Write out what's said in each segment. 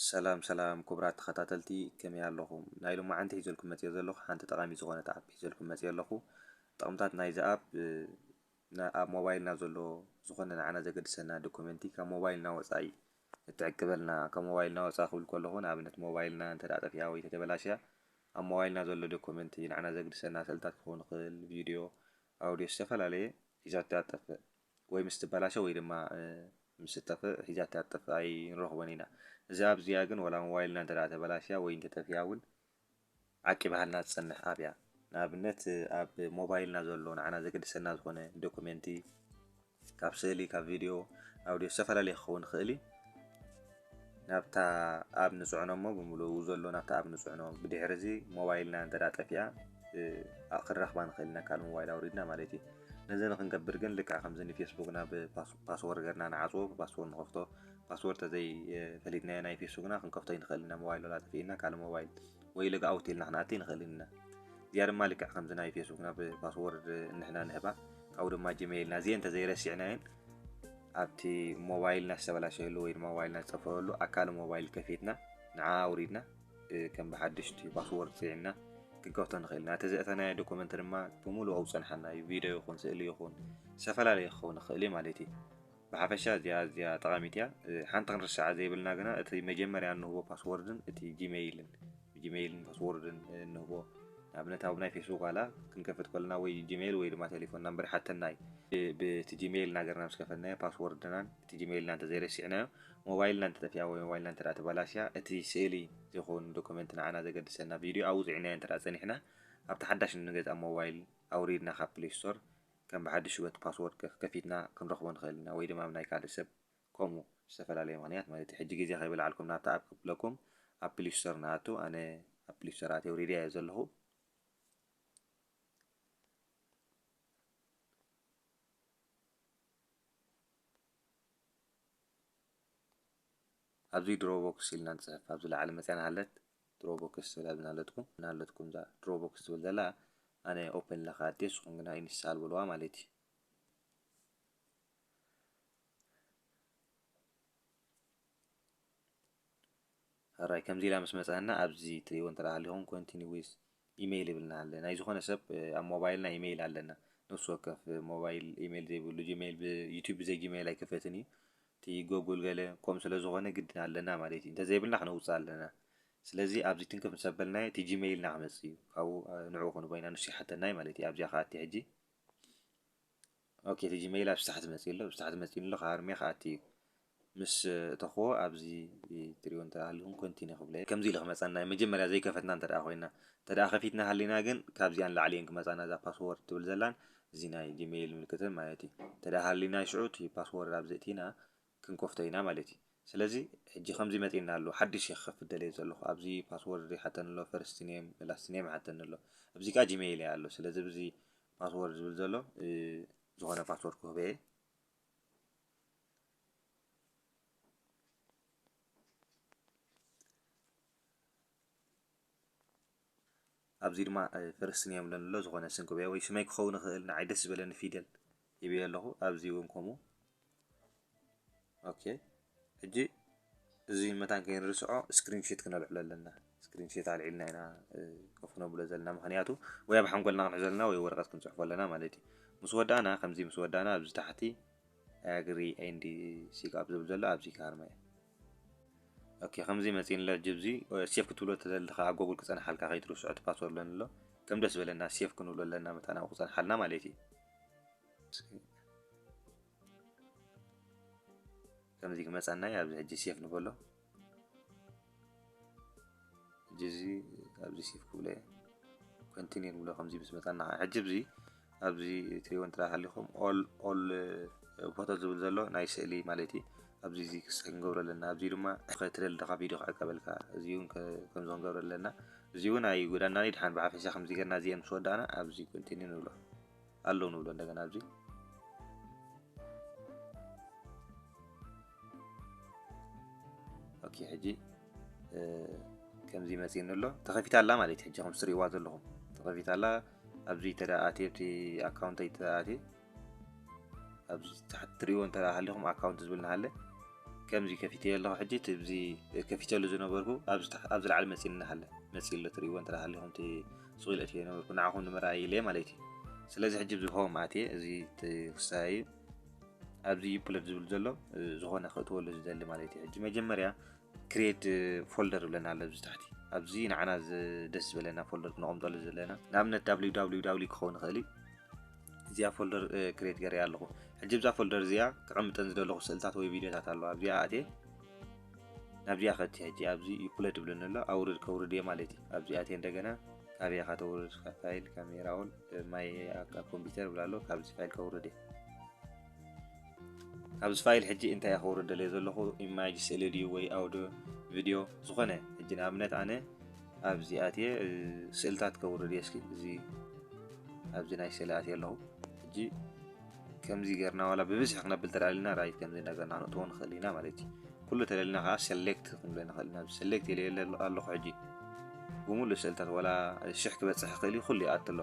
ሰላም ሰላም ክቡራት ተኸታተልቲ፣ ከመይ ኣለኹም? ናይ ሎማዓንቲ ሒዘልኩም መፅየ ዘለኹ ሓንቲ ጠቓሚ ዝኾነት ኣፕ ሒዘልኩም መፅየ ኣለኹ። ጥቕምታት ናይዚ ኣፕ፣ እ፣ ና-፣ ኣብ ሞባይልና ዘሎ ዝኾነ ንዓና ዘገድሰና ዶኩመንቲ ካብ ሞባይልና ወፃኢ እትዕቅበልና። ካብ ሞባይልና ወፃኢ ክብል ከለኹ፣ ንኣብነት ሞባይልና እንተ ደኣ ጠፊኣ ወይ ተተበላሽያ፣ ኣብ ሞባይልና ዘሎ ዶኩመንቲ ንዓና ዘገድሰና ስእልታት ክኸውን ይኽእል፣ ቪድዮ፣ ኣውዲዮ፣ ዝተፈላለየ ሒዛቶ እያ ትጠፍእ። ወይ ምስ ትበላሸ ወይ ድማ፣ እ፣ ምስ ትጠፍእ ሒዛቶ እያ ትጠፍእ፣ ኣይንረኽቦን ኢና። እዛ ኣፕ እዚኣ ግን ዋላ ሞባይልና እንተ ደኣ ተበላሽያ ወይ እንተ ጠፊኣ እውን ዓቂባሃልና ትጸንሕ ኣፕ እያ። ንኣብነት ኣብ ሞባይልና ዘሎ ንዓና ዘገድሰና ዝኾነ ዶኩመንቲ ካብ ስእሊ፣ ካብ ቪድዮ፣ ኣውዲዮ ዝተፈላለየ ክኸውን ይኽእል እዩ። ናብታ ኣፕ ንጽዕኖ እሞ ብምሉኡ ዘሎ ናብታ ኣፕ ንጽዕኖ። ብድሕሪ እዚ ሞባይልና እንተ ደኣ ጠፊኣ፣ እ፣ ኣ-፣ ክንረኽባ ንኽእል ኢና ካልእ ሞባይል ኣውሪድና ማለት እዩ። ነዚ ንኽንገብር ግን ልክዕ ከምዚ ንፌስቡክና ብፓስ-፣ ፓስወርድ ገርና ንዓጽዎ፣ ብፓስወርድ ንኸፍቶ። ፓስወርድ ተዘይ፣ እ፣ ፈሊጥናዮ ናይ ፌስቡክና ክንከፍቶ ኣይንኽእል ኢና፣ ሞባይል ዋላ ጠፊእና ካልእ ሞባይል ወይ ሎግ ኣውት ኢልና ክንኣቲ ንኽእል ኢና። እዚኣ ድማ ልክዕ ከምዚ ናይ ፌስቡክና ብፓስወርድ ንሕና ንህባ፣ ካብኡ ድማ ጂሜይልና። እዚኤን እንተዘይረሲዕናየን ኣብቲ ሞባይልና ዝተበላሸየሉ ወይ ድማ ሞባይልና ዝጠፍአሉ ኣካል ሞባይል ከፊትና ንዓ ኣውሪድና፣ እ፣ ከም ብሓድሽ እቲ ፓስወርድ ፅዒንና ክንከፍቶ ንኽእል ኢና። እቲ ዘእተናዮ ዶኩመንት ድማ ብምሉእ ክፀንሓና እዩ። ቪድዮ ይኹን ስእሊ ይኹን ዝተፈላለየ ክኸውን ይኽእል እዩ ማለት እዩ። ብሓፈሻ እዚኣ ኣዝያ ጠቓሚት እያ። እ፣ ሓንቲ ክንርስዓ ዘይብልና ግና እቲ መጀመርያ እንህቦ ፓስወርድን እቲ ጂሜይልን፣ ብጂሜይልን ፓስወርድን፣ እ፣ እንህቦ። ንኣብነት ኣብ ናይ ፌስቡክ ዋላ ክንከፍት ከለና ወይ ጂሜይል ወይ ድማ ቴሌፎን ናምበር ይሓተና እዩ። ብ-፣ ብቲ ጂሜይል እናገርና ምስ ከፈትናዮ ፓስወርድናን እቲ ጂሜይልና እንተዘይረሲዕናዮ፣ ሞባይልና እንተጠፊኣ ወይ ሞባይልና እንተ ደኣ ተበላሽያ፣ እቲ ስእሊ ዘይኮኑ ዶኩመንት ንዓና ዘገድሰና ቪድዮ ኣብኡ ፅዒናዮ እንተ ደኣ ፀኒሕና፣ ኣብቲ ሓዳሽ እንገዝኣ ሞባይል ኣውሪድና ካብ ፕሌይ ስቶር ከም ብሓድሽ በቲ ፓስወርድ ከ-፣ ከፊትና ክንረኽቦ ንኽእል ኢና፣ ወይ ድማ ኣብ ናይ ካልእ ሰብ ከምኡ ብዝተፈላለየ ምኽንያት ማለት እዩ። ሕጂ ግዜ ከይበልዓልኩም ናብታ ኣፕ ክብለኩም ኣብ ፕሌይ ስቶር ንኣቱ። ኣነ ኣብ ፕሌይ ስቶር ኣትየ ኣውሪደዮ ዘለኹ። ኣብዚ ድሮፕቦክስ ኢልና ንፅሕፍ። ኣብዚ ላዕሊ መፅያ ናሃለት ድሮፕቦክስ ትብል ኣብዚ ናሃለትኩም፣ ናሃለትኩም እዛ ድሮፕቦክስ ትብል ዘላ ኣነ ኦፕን ኢለ ክኣቲ፣ ንስኹም ግና ኢንስታል በልዋ ማለት እዩ። ሕራይ ከምዚ ኢላ ምስ መፅኣና ኣብዚ ትሪእዎ እንተ ደኣ ሃሊኹም ኮንቲኒ ዊዝ ኢሜይል ይብልና ኣሎ። ናይ ዝኾነ ሰብ፣ እ፣ ኣብ ሞባይልና ኢሜይል ኣለና። ነፍሲ ወከፍ፣ እ፣ ሞባይል ኢሜይል ዘይብሉ ጂሜይል ብዩቲዩብ ብዘይ ጂሜይል ኣይከፈትን እዩ። እቲ ጎጉል ገለ ከምኡ ስለ ዝኾነ ግድን ኣለና ማለት እዩ። እንተዘይብልና ክነውፅእ ኣለና። ስለዚ ኣብዚ ትንክፍ ምስ ኣበልናዮ እቲ ጂሜይልና ክመፅእ እዩ። ካብኡ፣ እ፣ ንዕኡ ክንቦ ኢና ንሱ ይሓተና እዩ ማለት እዩ። ኣብዚኣ ክኣቲ ሕጂ። ኦኬ፣ እቲ ጂሜይል ኣብ ታሕቲ መፂኡ ኣሎ። ኣብ ታሕቲ መፂኡ ኣሎ፣ ካብ ኣርሜ ክኣቲ እዩ። ምስ እተኽዎ ኣብዚ ትሪእዎ እንተ ሃሊኹም ኮንቲኒ ክብለ። ከምዚ ኢሉ ክመፀና እዩ። መጀመርያ ዘይከፈትና እንተ ደኣ ኮይና፣ እንተ ደኣ ከፊትና ሃሊና ግን ካብዚኣን ላዕሊኤን ክመፃና እዛ ፓስወርድ ትብል ዘላን እዚ ናይ ጂሜይል ምልክትን ማለት እዩ። እንተ ደኣ ሃሊና ሽዑ እቲ ፓስወርድ ኣብዚ እቲና ክንከፍቶ ኢና ማለት እዩ። ስለዚ ሕጂ ከምዚ መፂና ኣሎ። ሓድሽ እየ ክኸፍት ደልየ ዘለኹ። ኣብዚ ፓስወርድ ይሓተኒ ኣሎ፣ ፈርስት ኔም፣ ላስት ኔም ይሓተኒ ኣሎ። ኣብዚ ከዓ ጂሜይል እየ ኣሎ። ስለዚ ብዚ ፓስወርድ ዝብል ዘሎ፣ እ፣ ዝኾነ ፓስወርድ ክህቦ እየ። ኣብዚ ድማ፣ እ፣ ፈርስት ኔም ኢለን ኣሎ፣ ዝኾነ ስም ክህቦ እየ፣ ወይ ሽመይ ክኸውን ይኽእል፣ ንዓይ ደስ ዝበለኒ ፊደል ሂበዮ ኣለኹ። ኣብዚ እውን ከምኡ። ኦኬ፣ ሕጂ እዚ መታን ከይንርስዖ ስክሪንሾት ክነልዕሎ ኣለና። ስክሪንሾት ኣልዒልና ኢና፣ እ፣ ኮፍ ነብሎ ዘለና፣ ምኽንያቱ ወይ ኣብ ሓንጎልና ክንሕዞ ኣለና ወይ ወረቐት ክንጽሕፎ ኣለና ማለት እዩ። ምስ ወዳእና፣ ከምዚ ምስ ወዳእና ኣብዚ ታሕቲ ኣግሪ ኤንድ ሲክ ኣብ ዝብል ዘሎ ኣብዚ ክሃርማ እየ። ኦኬ፣ ከምዚ መፂእንሎ ሕጂ ኣብዚ፣ እ፣ ሴፍ ክትብሎ ተደሊ ከዓ ኣብ ጎጉል ክፀንሓልካ ከይትርስዖ እቲ ፓስወርድ ኣለንሎ። ከም ደስ በለና ሴፍ ክንብሎ ኣለና፣ መታን ኣብኡ ክፀንሓልና ማለት እዩ። ከምዚ ክመፀና እዩ። ኣብዚ ሕጂ ሴፍ ንበሎ። ሕጂ እዚ ኣብዚ ሴፍ ክብሎ እየ። ኮንቲኒ ንብሎ። ከምዚ ምስ መፀና ከዓ ሕጂ ኣብዚ፣ ኣብዚ ትሪእዎ እንተ ሃሊኹም ኦል፣ ኦል ፎቶ ዝብል ዘሎ ናይ ስእሊ ማለት እዩ። ኣብዚ እዚ ክስ ክንገብሮ ኣለና። ኣብዚ ድማ ክትደሊ ደኻ ቪድዮ ክዕቀበልካ። እዚ እውን ከ-፣ ከምዚ ክንገብሮ ኣለና። እዚ እውን ኣይጉዳናን እዩ። ድሓን ብሓፈሻ ከምዚ ጌርና እዚአን ምስ ወዳእና ኣብዚ ኮንቲኒ ንብሎ። ኣለዉ ንብሎ እንደገና ኣብዚ። ኦኬ፣ ሕጂ፣ እ፣ ከምዚ መፂእኒ ኣሎ። ተኸፊታ ኣላ ማለት እዩ። ሕጂ ከም ትሪእዋ ዘለኹም ተኸፊታ ኣላ። ኣብዚ ተደኣ ኣትየ፣ ኣብቲ ኣካውንተይ ተደኣ ኣትየ፣ ኣብዚ ታሕቲ ትሪእዎ እንተ ደኣ ሃሊኹም ኣካውንት ዝብል ንሃለ። ኦኬ፣ ከምዚ ከፊተ ኣለኹ። ሕጂ እቲ እዚ ከፊተሉ ዝነበርኩ ኣብዚ ታሕ- ኣብዚ ላዕሊ መፂእና ሃለ፣ መፂእ ኣሎ፣ ትርእይዎ እንተ ሃሊኹም፣ እቲ ስቕ ኢለ እትየ ነበርኩ፣ ንዓኹም ንምርኣይ ኢለ ማለት እዩ። ስለዚ ሕጂ እዚ ሆም ኣትየ፣ እዚ እቲ ክሳይ ኣብዚ ዩፕለድ ዝብል ዘሎ፣ እ፣ ዝኾነ ክእትወሉ ዝደሊ ማለት እዩ። ሕጂ መጀመርያ ክሬት ፎልደር ብለና ኣሎ ኣብዚ ታሕቲ። ኣብዚ ንዓና ዝ- ደስ ዝበለና ፎልደር ክነቐምጠሉ ዘለና፣ ንኣብነት www ክኸውን ይኽእል እዩ። እዚኣ ፎልደር ክሬት ገይረ ኣለኹ። ሕጂ እዛ ፎልደር እዚኣ ክቐምጠን ዝደለኹ ስእልታት ወይ ቪዲዮታት ኣለዋ። ኣብዚኣ ኣትየ፣ ናብዚኣ ከቲ። ሕጂ ኣብዚ ዩፕለድ ብለኒ ኣሎ፣ ኣውርድ፣ ከውርድ እየ ማለት እዩ። ኣብዚ ኣትየ እንደገና ካበይ ኢኻ ተውርድ? ካብ ፋይል፣ ካሜራ ኦል፣ ማይ ኣብ ኮምፒውተር ብላ ኣሎ፣ ካብዚ ፋይል ከውርድ እየ። ካብዚ ፋይል ሕጂ እንታይ እየ ከውርድ ደልየ ዘለኹ? ኢማጅ፣ ስእሊ ድዩ ወይ ኣውዲዮ፣ ቪድዮ፣ ዝኾነ። ሕጂ ንኣብነት ኣነ ኣብዚ ኣትየ፣ እ፣ ስእልታት ከውርድ እየ። እስኪ እዚ ኣብዚ ናይ ስእሊ ኣትየ ኣለኹ። ሕጂ ከምዚ ጌርና ዋላ ብብዝሒ ክነብል ተዳሊና፣ ራይት፣ ከምዚ እንዳገርና ክንእትዎ ንኽእል ኢና ማለት እዩ። ኩሉ ተደሊና ከዓ ሴሌክት ክንብሎ ንኽእል ኢና። ኣብዚ ሴሌክት ኢለ ኣለኹ። ሕጂ ብምሉእ ስእልታት ዋላ ሽሕ ክበፅሕ ይኽእል እዩ፣ ኩሉ ይኣቱ ኣሎ።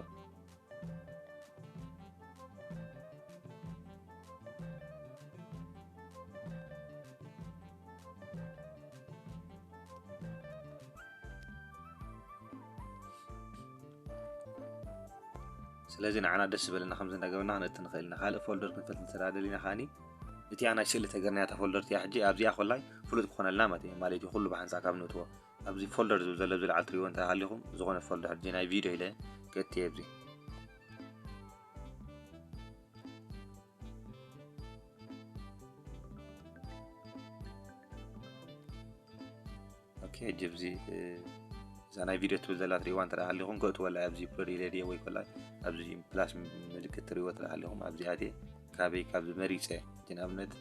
ስለዚ ንዓና ደስ ዝበለና ከምዚ እንዳገበርና ክንእቲ ንኽእል ኢና። ካልእ ፎልደር ክንፈት እንተ ደሊና ከዓኒ፣ እቲኣ ናይ ስእሊ ተገርናያ እታ ፎልደር እቲኣ ሕጂ ኣብዚኣ ኮላይ ፍሉጥ ክኾነልና ማለት እዩ። ማለት እዩ ኩሉ ብሓንሳእ ካብ ንእትዎ ኣብዚ ፎልደር ዝብል ዘሎ ኣብዚ ላዕሊ ትሪእዎ እንተ ሃሊኹም፣ ዝኾነ ፎልደር ሕጂ ናይ ቪድዮ ኢለ ከእትየ ኣብዚ። ኦኬ፣ ሕጂ ኣብዚ፣ እ፣ እዛ ናይ ቪድዮ ትብል ዘላ ትሪእዋ እንተ ደኣ ሃሊኹም፣ ከእትወላ ኣብዚ ፕሎድ ኢለ ድየ ወይ ኮላ ኣብዚ ፕላስ ምልክት ትሪእዎ እንተ ደኣ ሃሊኹም፣ ኣብዚ ኣትየ ካበይ ካብዚ መሪጸ፣ ሕጂ ንኣብነት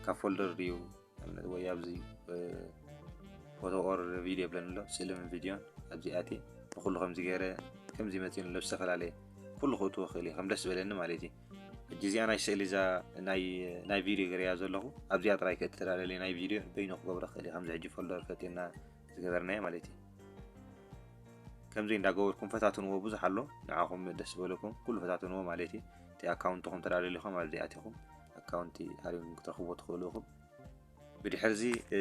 ካብ ፎልደር ድዩ፣ ንኣብነት ወይ ኣብዚ፣ እ፣ ፎቶ ኦር ቪድዮ ብለኒ ኣሎ፣ ስእልን ቪድዮን ኣብዚ ኣትየ ንኹሉ ከምዚ ገይረ ከምዚ መጺኡኒ ኣሎ፣ ዝተፈላለየ ኩሉ ክእትዎ ክእል እየ ከም ደስ ዝበለኒ ማለት እዩ። ሕጂ እዚኣ ናይ ስእሊ እዛ ናይ፣ ናይ ቪድዮ ገይረያ ዘለኹ ኣብዚኣ ጥራይ ከእቲ ተዳለለ ናይ ቪድዮ በይኑ ክገብሮ ክእል እየ። ከምዚ ሕጂ ፎልደር ፈጢርና ዝገበርናዮ ማለት እዩ። ከምዚ እንዳገበርኩም ፈታትንዎ፣ ብዙሕ ኣሎ፣ ንዓኹም ደስ ዝበለኩም ኩሉ ፈታትንዎ ማለት እዩ። እቲ ኣካውንትኹም ተዳለሊኹም ኣብዚ ኣቲኹም ኣካውንቲ ሃሪም ክትረኽብዎ ትኽእሉ ኢኹም። ብድሕርዚ፣ እ፣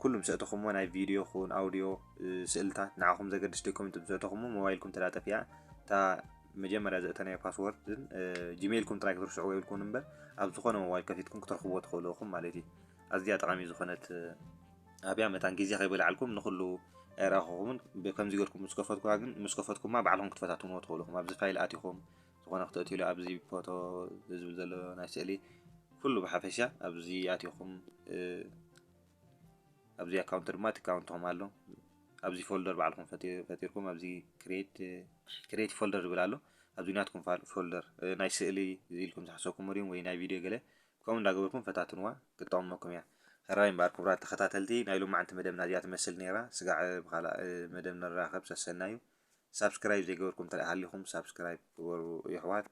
ኩሉ ምስ ኣእተኹምዎ ናይ ቪድዮ ይኹን ኣውዲዮ፣ እ፣ ስእልታት ንዓኹም ዘገድስ ዶክመንት ምስ ኣእተኹምዎ ሞባይልኩም ተዳጠፊኣ እታ መጀመርያ ዘእተናዮ ፓስወርድን፣ እ፣ ጂሜይልኩም ጥራይ ክትርስዕዎ የብልኩም እምበር ኣብ ዝኾነ ሞባይል ከፊትኩም ክትረኽብዎ ትኽእሉ ኢኹም ማለት እዩ። ኣዝያ ጠቓሚ ዝኾነት፣ እ፣ ኣብያ መታን ግዜ ከይበልዓልኩም ንኹሉ ኣይረኣኹኹምን። ብ-፣ ከምዚ ገርኩም ምስ ከፈትኩዋ ግን፣ ምስ ከፈትኩማ ባዕልኹም ክትፈታትንዎ ትኽእሉ ኢኹም። ኣብዚ ፋይል ኣቲኹም ዝኾነ ክተእትሉ ኣብዚ ፎቶ ዝብል ዘሎ ናይ ስእሊ ኩሉ ብሓፈሻ ኣብዚ ኣቲኹም፣ እ፣ ኣብዚ ኣካውንት ድማ እቲ ኣካውንትኹም ኣሎ። ኣብዚ ፎልደር ባዕልኹም ፈጢ-፣ ፈጢርኩም ኣብዚ ክሬት፣ እ፣ ክሬት ፎልደር ዝብል ኣሎ። ኣብዚ ናትኩም ፋል-፣ ፎልደር፣ እ፣ ናይ ስእሊ ኢልኩም ዝሓሰብኩም ሪም ወይ ናይ ቪድዮ ገለ ከምኡ እንዳገበርኩም ፈታትንዋ፣ ክትጠቕመኩም እያ። ሕራይ እምበኣር ክቡራት ተኸታተልቲ፣ ናይ ሎማዓንቲ መደብና እዚኣ ትመስል ነይራ። ስጋዕ፣ እ፣ ብኻልእ፣ እ፣ መደብ ንራኸብ፣ ሰሰናዩ። ሳብስክራይብ ዘይገበርኩም እንተ ደኣ ሃሊኹም ሳብስክራይብ ግበሩ የሕዋት።